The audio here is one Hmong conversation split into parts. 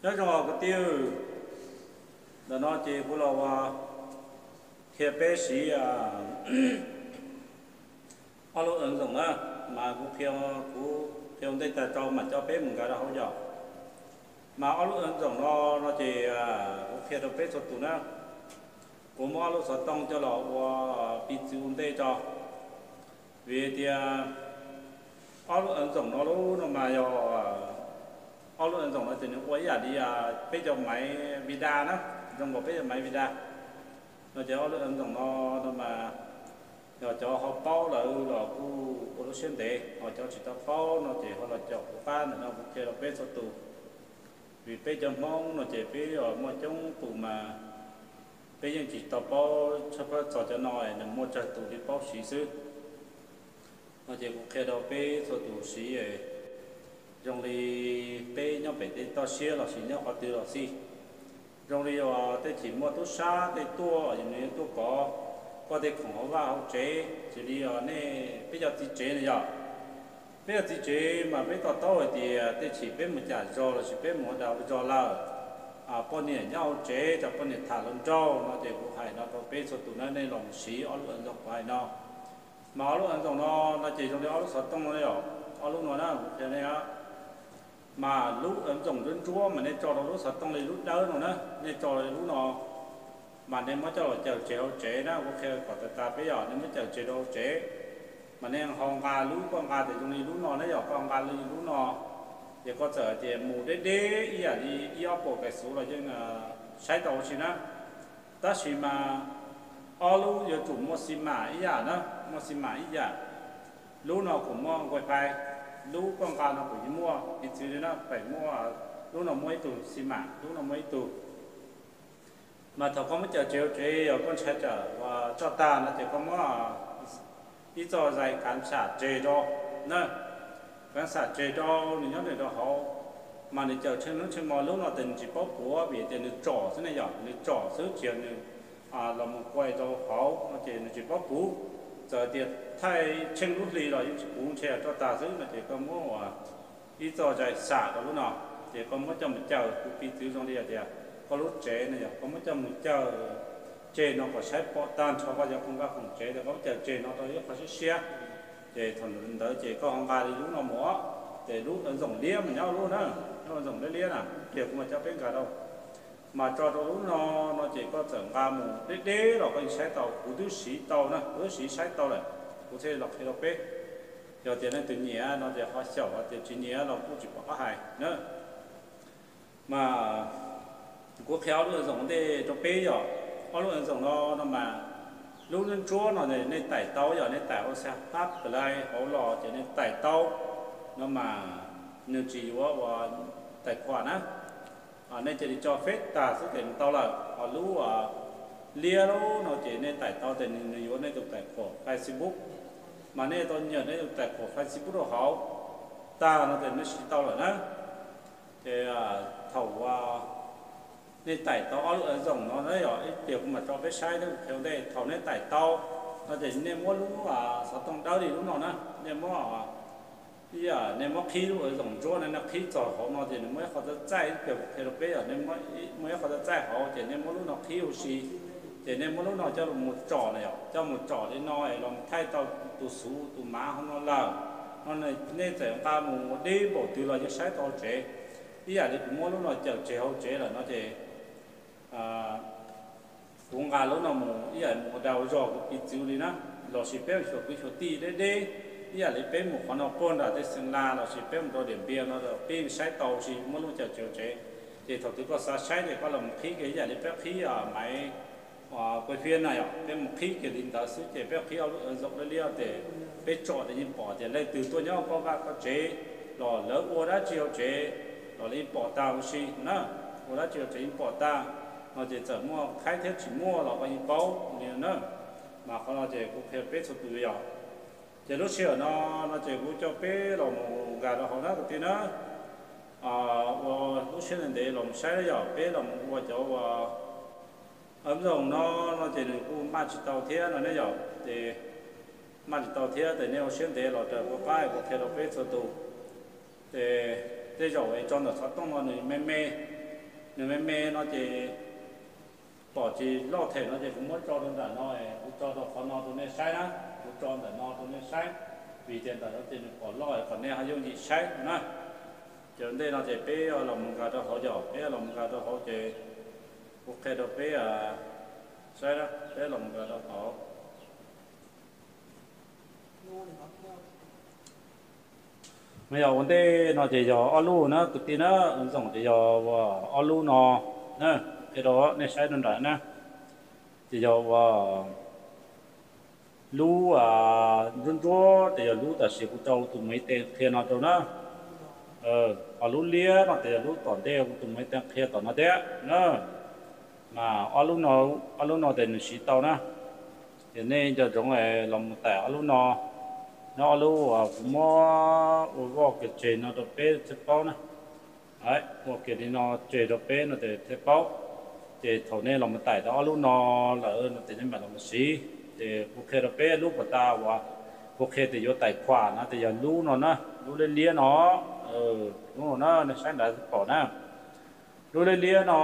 Nyob zoo kwv tij, ntawm no ces kuv los ua qhia peb siv ob lub ứng dụng na, mas kuv qhia, kuv qhia ua ntej tag rau mas coj peb mus nkag rau hauv yom. Mas ob lub ứng dụng no, no ces kuv qhia rau peb txhua tus na, kuv muab ob lub xov tooj coj los ua piv txwv ua ntej tso, vim tias ob lub ứng dụng no lub no mas yog ob lub ứng dụng no ces nws ua ib yam li peb cov maiv Vida na, zoo nkaus peb cov maiv Vida no ces ob lub ứng dụng no, no mas yog cov ho paub lawm los kuj ua lub siab ntev, ho cov tsis tau paub no ces ho los caum kuv qab ntawm no kuv qhia rau peb txhua tus. Vim peb cov Hmoob no ces peb muaj coob tus mas peb yeej tsis tau paub tshaj plaws txog cov no, nws muaj tsawg tus li paub siv xwb. No ces kuv qhia rau peb txhua tus siv, zoo li peb nyob pem tej toj siab los sis nyob qhov twg los xij, zoo li uas tej chim muaj tub sab tej tuaj, nws yuav tuaj kov koj tej khoom hauv vaj hauv tsev, xws li nej peb cov txiv tsev na yom. Peb cov txiv tsev mas peb to taub hais tias tej chim peb mus cam zos los sis peb mus ua dag ua zog lawm, poj niam nyob hauv tsev rau poj niam tham hluas nraug no ces kuv hais no rau peb txhua tus na, nej los mus siv ob lub ứng dụng kuv hais no. Mas ob lub ứng dụng no, no ces zoo li ob lub xov tooj no, ob lub no na kuv qhia nej. Mas lub ứng dụng ntsuab ntsuab mas nej tso rau lub xov tooj li lub dawb no na, nej tso li lub no, mas nej muab coj los cawm tseg hauv tsev na, kuv qhia kom tas tas peb yom, nej muab cawm tseg rau hauv tsev. Mas nej ho nqa lub, koj nqa tias zoo li lub no na yom, koj nqa li lub no, ces koj txawm hais tias mus deb deb ib yam li ib ob puas kais xuv los yeej saib tau huv si na. Tab sis mas ob lub yuav tsum muaj xi mam ib yam na, muaj xi mam ib yam. Lub no kuv muaj wifi, lub koj nqa no kuv yeej muaj, piv txwv li na, pem muaj, lub no muaj ib tug xi mam, lub no muaj ib tug. Mas thaum koj muab cawm tseg hauv tsev, yog koj ntshai tsam tsoj tag no ces koj muab ib txoj zais kav xam tseg rau na, kav xam tseg rau, nws nyob nws rau hauv. Mas nws cawm tsheej hnub tsheej hmo, lub no ces nws tsis paub puav vim tias nws tsom xwb ne yom, nws tsom xwb tsis yog nws los mus kuaj rau hauv no ces nws tsis paub puv. Txawm tias thaij tsheej lub hli los yeej tsis puv, ntshe tsoj tag xwb no ces koj muab ua ib txoj zais xam rau lub no, ces koj muab coj mus cawm, kuv piv txwv zoo li hais tias koj lub tsev no yog koj muab coj mus cawm tseg no kom saib pom tag nrho koj cov khoom vaj khoom tsev, ces koj muab cawm tseg no rau ib qho siab siab. Ces thaum ntawd ces koj ho nqa li lub no mus, ces lub ứng dụng liab mas nyob lub na, lub ứng dụng liab liab na, pliag kuv mam coj peb nkag rau. Mas tso rau lub no, no ces koj txawm nqa mus deb deb los koj yeej saib tau, kuv twb siv tau na, kuv twb siv saib tau lawm, kuv thiaj los qhia rau peb. Yog tias leej twg nyiam no ces ho xyaum, tias tsis nyiam los kuj tsis pom qab hais na. Mas kuv qhia ob lub ứng dụng ntej rau peb yom. Ob lub ứng dụng no, no mas lub ntsuab ntsuab no nej tải tau yom, nej tải hauv xe hab play hauv los ces nej tải tau, no mas nws tsis yuav ua tài khoản na. Nej cia li tso feb tag xwb ces nws tau lawm. Ho lub liab lub no ces nej tải tau ces nws yuav nej tus tài khoản Facebook, mas nej tau nyam nej tus tài khoản Facebook rau hauv tag no ces nej siv tau lawm na. Ces thaum nej tải tau ob lub ứng dụng no na yog ib pliag kuv mam tso peb saib thiab qhia ua ntej. Thaum nej tải tau no ces nej muab lub xov tooj dawb li lub no na, nej muab ib yam nej muab qhib lub ứng dụng ntsuab no, nej qhib txog hauv no ces nws muaj ib qho txaij txaij, ib pliag kuv qhia rau peb yom, muaj ib qho txaij txaij hauv ces nej muab lub no qhib huv si, ces nej muab lub no coj los mus tsom na yom, coj mus tsom li no es los thaij tau tus xuv tus mav hauv no lawm no, nej txawm nqa mus ua deb npaum twg los yeej saib tau tsev. Ib yam li kuv muab lub no cawm tseg hauv tsev lawm no ces kuv nqa lub no mus ib yam mus ua dag ua zog, kuv piv txwv li na, los sis peb xyuas kwv xyuas tij deb deb, ib yam li peb mus qhov no puag nram tej Xeem Las los sis peb mus rau Điện Biên no peb yeej saib tau, sis muab lub cawm tseg hauv tsev. Ces thaum twg koj xav saib ces koj los mus qhib kiag ib yam li peb qhib maiv kuaj fiab na yom, peb mus qhib kiag li ntawd xwb ces peb qhib ob lub ứng dụng liab liab ces peb tsom ces yeej pom tias leej twg tuaj nyob koj vaj koj tsev, los lawv ua dab tsi hauv tsev, los yeej pom tag huv si na, ua dab tsi hauv tsev yeej pom tag. No ces txawm muaj khaib thiab tsis muaj los koj yeej paub li na. Mas qhov no ces kuv qhia peb txhua tus yom. Ces lub sij hawm no, no ces kuv coj peb los mus nkag rau hauv na kwv tij na, ua lub siab ntev ntev los mus saib na yom, peb los mus ua cov ua ứng dụng no, no ces nws kuj maj tsis tau thiab no ne yom. Ces maj tsis tau thiab ces nej ua siab ntev los raws kuv qab kuv qhia rau peb txhua tus. Ces tej zaum es tso ntawm xov tooj no nws me me, Nws me me no ces pom tsis loj them no ces kuv muab tso rau nram no, kuv tso rau qhov no rau nej saib na, kuv tso ntawm no rau nej saib, vim tias ntawm no ces nws pom loj kom nej ho yooj yim saib na. Ces ua ntej no ces peb los mus nkag rau hauv, yog peb los mus nkag rau hauv ces kuv qhia rau peb saib na, peb los mus nkag rau hauv. Mas yog ua ntej no ces yog ob lub na kwv tij na, zoo ces yog ob lub no, qhia rau nej saib rau nram na, ces yog ua lub ntsuab ntsuab ces yog lub tam sim kuv tso tus muv tes qhia no rau na. Ho lub liab no ces yog lub tom ntej kuv tus muv tes qhia tom no thiab na. Mas ob lub no ces nws siv tau na. Ces nej nco ntsoov los mus tải ob lub no, nyob ob lub uas kuv muab ua voj kiag tseg no rau peb thiaj paub na. Ua kiag li no tseg rau peb no ces thiaj paub. Ces thaum nej los mus tải tau ob lub no lawm no ces nej mam los mus siv. Ces kuv qhia rau peb lub pas tas uas kuv qhia tias yuav tải khoản no ces yog lub no na, lub liab liab no, lub no na nej saib nrad pom na. Lub liab liab no,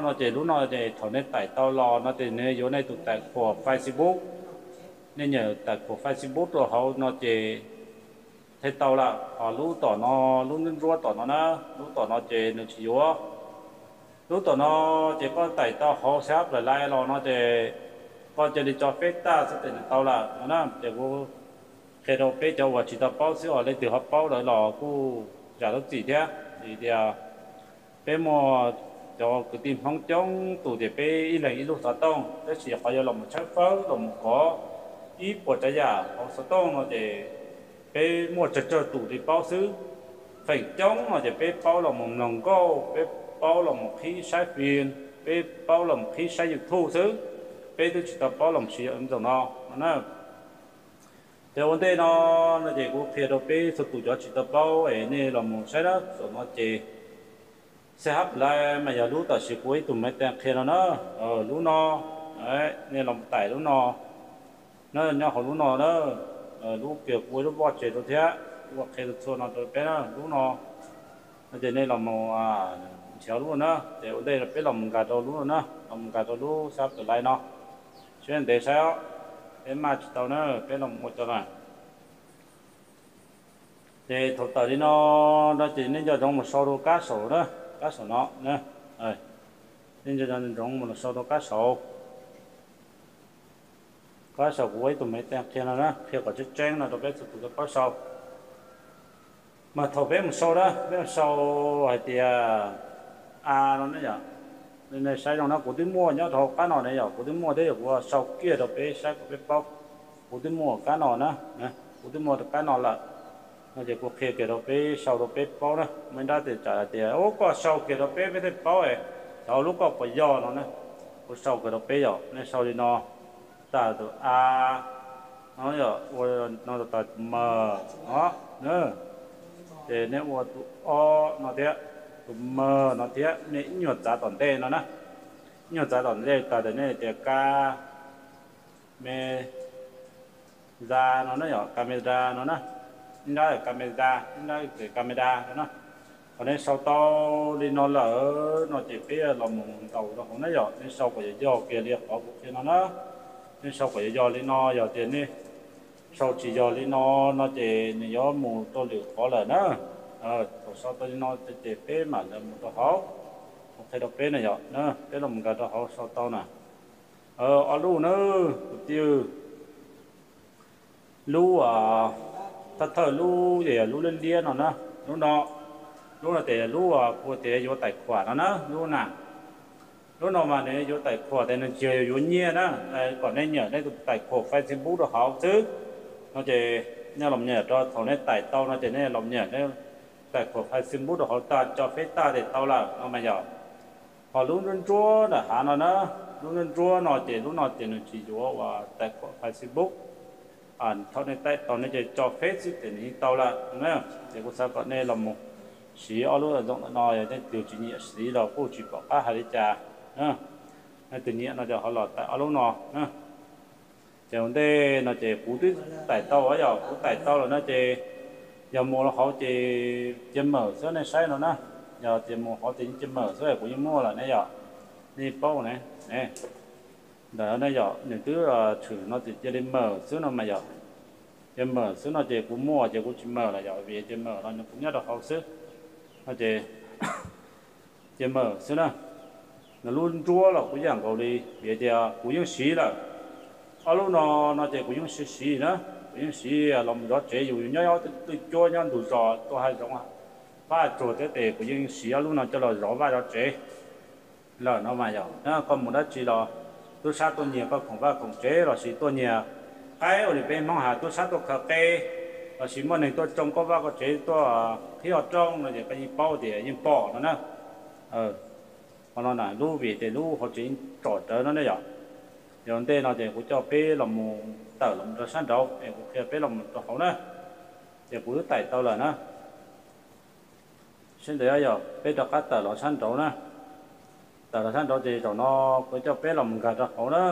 no ces lub no ces thaum nej tải tau los no ces nws yuav nej tus tải khoản Facebook. Nej nyam tải khoản Facebook rau hauv no ces thiaj tau lawm. Ho lub tom no, lub ntsuab ntsuab tom no na, lub tom no ces nws tsis yuav. Lub tom no ces koj tải tau hauv xab plas lais los no ces koj cia li tso feb tag xwb ces nws tau lawm no na. Ces kuv qhia rau peb cov uas tsis tau paub xwb, os leej twg ho paub lawm los kuj zam lub txim thiab. Vim tias peb muaj cov kwv tij Hmoob coob tus ces peb ib leeg ib lub xov tooj, tab sis qhov yuav los mus tshawb fawb los mus kov ib puas tsav yam hauv xov tooj no ces peb muaj tsawg tsawg tus li paub xwb. Feem coob no ces peb paub los mus mloog nkauj, peb paub los mus qhib saib fim, peb paub los mus qhib saib YouTube xwb. Peb twb tsis tau paub los mus siv zaum no no na. Ces ua ntej no, no ces kuv qhia rau peb txhua tus cov tsis tau paub es nej los mus saib na, zaum no ces xab plas lais mas yog lub tam sim kuv ib tug me tes qhia no na, lub no, nej los mus tải lub no, nyob hauv lub no na, lub kiag kuv ua lub voj tseg rau thiab, ua qhia txhua no rau peb na, lub no. No ces nej los mus nrhiav lub no na, ces ua ntej peb los mus nkag rau lub no na, los mus nkag rau lub xab plas lais no, seb ntev saib os, peb maj tsis tau na, peb los mus ua cov na. Ces thaum tawm li no, no ces nej nco ntsoov mus sau rau kab saum na, kab saum no, nej nco ntsoov mus sau rau kab saum. Kab saum kuv ua ib tug me tes qhia no na, qhia kom tseeb tseeb no rau peb txhua tus tau paub sau. Mas thaum peb mus sau na, peb mus sau hais tias a no ne yom, nej saib zoo na, kuv twb muaj nyob rau hauv kab no ne yom, kuv twb muaj thiab yom, kuv sau kiag rau peb saib kom peb paub. Kuv twb muaj kab no na, kuv twb muaj kab no lawm. No ces kuv qhia kiag rau peb sau rau peb paub na, muaj ib nrab tes tsam hais tias ub koj sau kiag rau peb peb thiaj paub, xyov lub koj puas yog no na. Kuv sau kiag rau peb yom, nej sau li no, tag tus a no, ua no tag tus m no, ces nej ua tus o no thiab, tus m no thiab, nej ib nyuag txav tom ntej no na. Ib nyuag txav tom ntej tag tes nej tias ka me da no na yom, camera no na, ib nrab camera, ib nrab camera no na. Thaum nej sau tau li no lawm no ces peb los mus ntaus rau hauv na yom, nej sau kom yog yog kiag li qhov kuv qhia no na. Nej sau kom yog yog li no, yog tias nej sau tsis yog li no, no ces nws yuav mus rau lwm qhov lawm na. Thaum sau tau li no ces peb mam li mus rau hauv, kuv qhia rau peb na yom, peb los mus nkag rau hauv sau tau na. Ob lub na, tus twg lub thawj thawj lub ces yog lub liab liab no na, lub no, lub no ces lub kuv tias yuav tải khoản no na, lub na. Lub no mas nws yuav tải khoản ces nws tsis yog yuav nyiaj na, kom nej nyam nej tus tải khoản Facebook rau hauv xwb. No ces nej los nyam rau thaum nej tải tau no ces nej los nyam nej tải khoản Facebook rau hauv tag tso feb tag ces tau lawm no mas yom. Ho lub ntsuab ntsuab nram hav no na, lub ntsuab ntsuab no ces lub no ces nws tsis yuav uas tải khoản Facebook. Thaum nej tải tau nej ces tso feb xwb ces nws yeej tau lawm. Ces kuv xav kom nej los mus siv ob lub ntawm no, yog leej twg tsis nyiam siv los kuj tsis pom qab hais li cas. Leej twg nyiam no ces ho los tải ob lub no. Ces ua ntej no ces kuv twb tải tau, yog kuv tải tau lawm no ces yog mus rau hauv ces cia mawm xwb nej saib no na. Yog tias mus hauv tias yeej cia mawm xwb kuv yeej muaj lawm ne yom. Nej paub ne, ntawm no ne yom, nws twb tshwm no ces cia li mawm xwb no mas yom. Cia mawm xwb no ces kuv muaj ces kuv tsis mawm lawm yom, vim cia mawm los nws kuv nyob rau hauv xwb no ces cia mawm xwb na. Nws lub nruab los kuj yam nkaus li, vim tias kuv yeej siv lawm. Ob lub no no ces kuv yeej siv siv na, kuv yeej siv los mus zov tsev, yus nyob twj cuab nyob ntug zos tuaj hav zoov, pab tsuag thiab ces kuv yeej siv ob lub no coj los zov vaj zov tsev lawm no mas yom. Koj mus dab tsi los tub sab tuaj nyiag koj khoom vaj khoom tsev lossis tuaj nyiag qaib ua li peb Hmoob hais tub sab tuaj khaws qe lossis muaj neeg tuaj tsoo koj vaj koj tsev tuaj qhib qhov rooj no ces koj yeej paub tias yeej pom no na. Qhov no na lub vim tias lub hauv tsev yeej tsom rawv no ne yom. Yog ntej no ces kuv coj peb los mus tawm los rau sab nraud es kuv qhia peb los mus rau hauv na. Ces kuv twb taim tau lawm na. Sib ntev yog peb rov qab tawm los sab nraud na. Tawm los sab nraud ces zaum no kuv coj peb los mus nkag rau hauv na.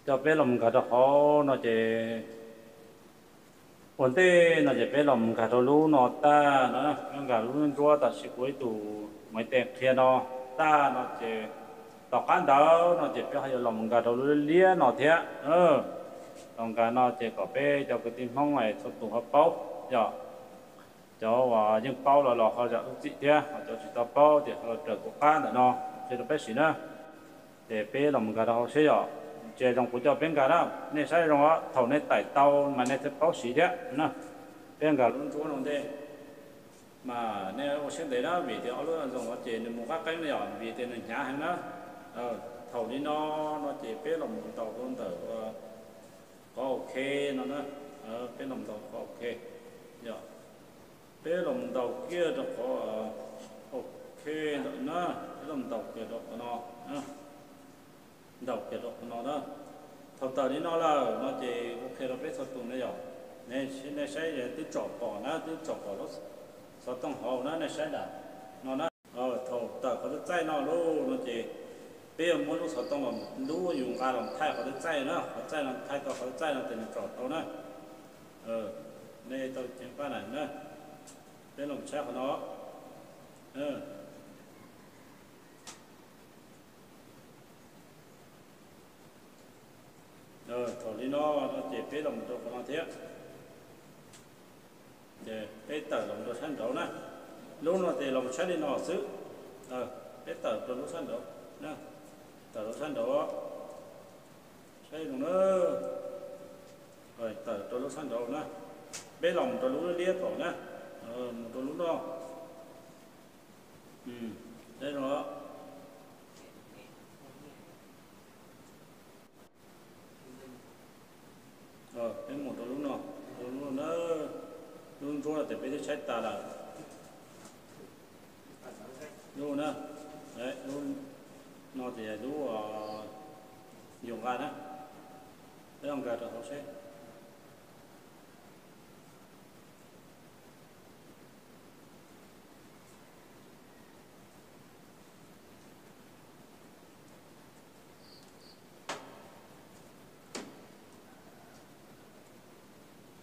Coj peb los mus nkag rau hauv no ces ua ntej no ces peb los mus nkag rau lub no tag no, nkag lub nruab tam sim kuv ib tug muam tej qhia no tag no ces tom qab ntawd no ces peb ho yuav los mus nkag rau lub liab no thiab. Los nkag no ces kom peb cov kwv tij Hmoob txhua tus ho paub yom. Cov uas yeej paub los los ho zam lub txim thiab, ho cov tsis tau paub ces ho los raws kuv qab ntawm no qhia rau peb siv na. Ces peb los mus nkag rau hauv seb yom. Ces zoo kuv coj peb nkag na, nej saib zoo thaum nej taim tau mas nej thiaj paub siv thiab na. Peb nkag lub nruab no ntej mas nej ua siab ntev na vim tias ob lub zoo no ces nws mus qab qeeb na yom, vim tias nws hnyav heev na. Thaum li no no ces peb los mus ntaus rau ntawm qhov ok no na. Peb los ntaus qhov ok yom. Peb los ntaus kiag rau qhov ok ntawm na, peb los ntaus kiag rau qhov no, ntaus kiag rau qhov no na. Thaum tawm li no lawm no ces kuv qhia rau peb txhua tus na yom. Nej saib twb tsom pom na, twb tsom pom lub xov tooj hauv na, nej saib nram no na. Thaum tawm qhov txaij no lawm no ces peb yuav muab lub xov tooj los, lub yus nqa los thaij qhov txaij na, qhov txaij no thaij tau qhov txaij no ces nws tsom tau na. Nej tau ceev faj na, peb los saib qhov no. Thaum li no no ces peb los mus rau qhov no thiab. Peb tawm los rau sab nraud na. Lub no ces los saib li no xwb. Peb tawm rau lub sab nraud na. Tawm rau sab nraud. Saib zoo na. Tawm rau lub sab nraud na. Peb los mus rau lub liab tom na. Mus rau lub no. Saib zoo. Peb mus rau lub no, rau lub no na, lub ntsuab no ces peb twb saib tas lawm. Lub na, lub no ces lub yus nqa na, peb los nkag rau hauv seb.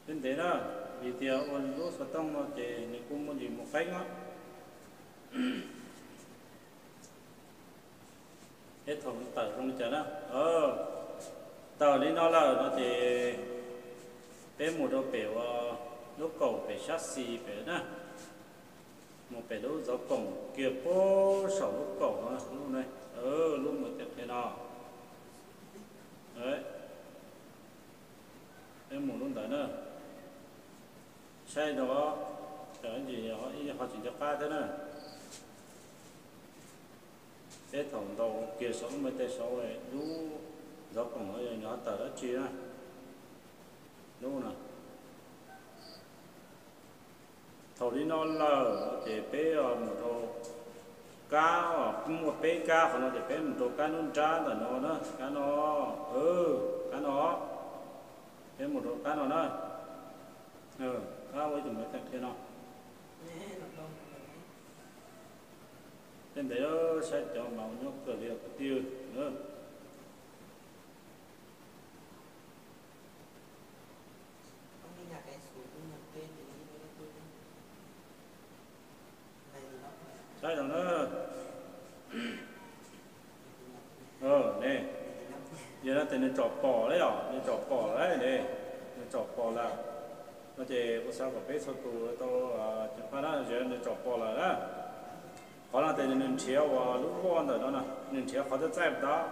Peb ntev na, vim tias ua lub xov tooj no ces nws kuj muaj ntsis mus qeeb os. Peb thaum tawm zoo li cas na. Tawm li no lawm no ces peb mus rau pem ua lub kaum pem sab xis pem na. Mus pem lub zov koom kiag puag saum lub kaum no, lub ne, lub mus tej qhia no. Peb mus lub ntawd na. Saib rau, ib ho tsis nco qab thiab na. Peb thaum ntaus kiag saum lub me tej saud, lub zov koom no yog nws ho tawm dab tsi na. Lub no. Thaum li no lawm ces peb mus rau kab, muaj peb kab qhov no ces peb mus rau kab nruab nrab ntawm no na, kab no, kab no, peb mus rau kab no na. Kab ua ib tug me tag qhia no. Tej ntev saib cov mas ua nyob kawg li os kwv tij. Yog no ces nws tsom pom lawm yom, nws tsom pom lawm ne, nws tsom pom lawm no ces kuv xav kom peb txhua tus tau ceev faj na, yog nws tsom pom lawm na. Qhov no ces nws nrhiav uas lub luaj ntawm no na, nws nrhiav qhov txaij txaij tod.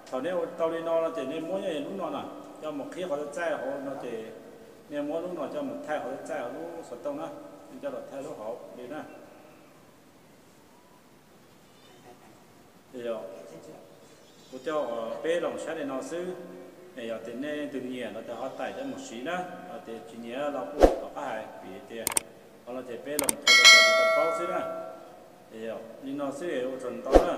Thaum nej ua tau li no no ces nej muab lub no na coj mus qhib qhov txaij txaij hauv no ces nej muab lub no coj mus thaij qhov txaij txaij hauv lub xov tooj na, nej coj los thaij lub hauv li na. Kuv coj peb los saib li no xwb, yog tias nej leej twg nyiam no ces ho tải coj mus siv na, yog tias tsis nyiam los kuj tom qab hais vim tias qhov no ces peb los thaij rau cov tsis tau paub xwb na. Li no xwb ua tsaug ntau na.